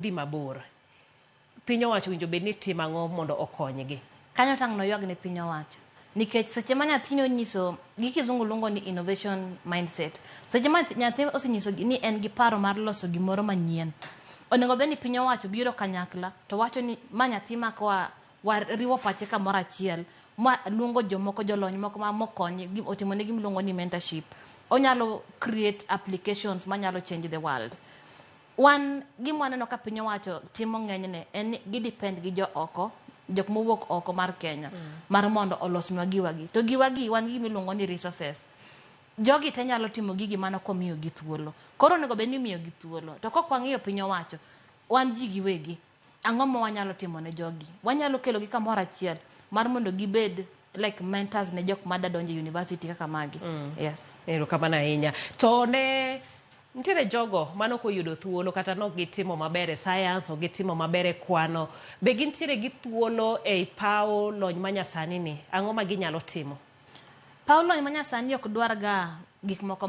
Dhi mabor. Piny owacho owinjo bed ni timo ang'o mondo okonygi? Kanyo tang' noywag ne piny owacho. Nikech seche ma nyathini onyiso gi kizungu luongo ni innovation mindset. Seche ma nyathi osenyiso ni en gi paro mar loso gimoro manyien, onego bed ni piny owacho biro kanyakla to wacho ni ma nyathi ma koa wariwo pache kamoro achiel ma luongo jomoko jolony moko ma mokonye otimone gima iluongo ni mentorship. Onyalo create applications manyalo change the world. Wan gima waneno ka piny owacho timo ng'enyne en ni gi depend gi jo oko, jok mowuok oko mar Kenya mar mondo olosnwa giwagi. To giwagi wan gi gima iluongo ni resources. Jogi te nyalo timo gigi mana komiyogi thuolo. Koro onego bed ni imiyogi thuolo. To kok wang'iyo piny owacho, wan ji giwegi, ang'o ma wanyalo timo ne jogi? Wanyalo kelogi kamoro achiel mar mondo gibed like mentors ne jok madwa donjo e university kaka magi. Yes. Erokamano ahinya. To ne nitiere jogo mane ok oyudo thuolo kata ne ok gitimo maber e science, ok gitimo maber e kwano. Be gintiere gi thuolo ei paw lony manyasani ni? Ang'o ma ginyalo timo? Paw lony manyasani ok dwar ga gik moko mang'eny.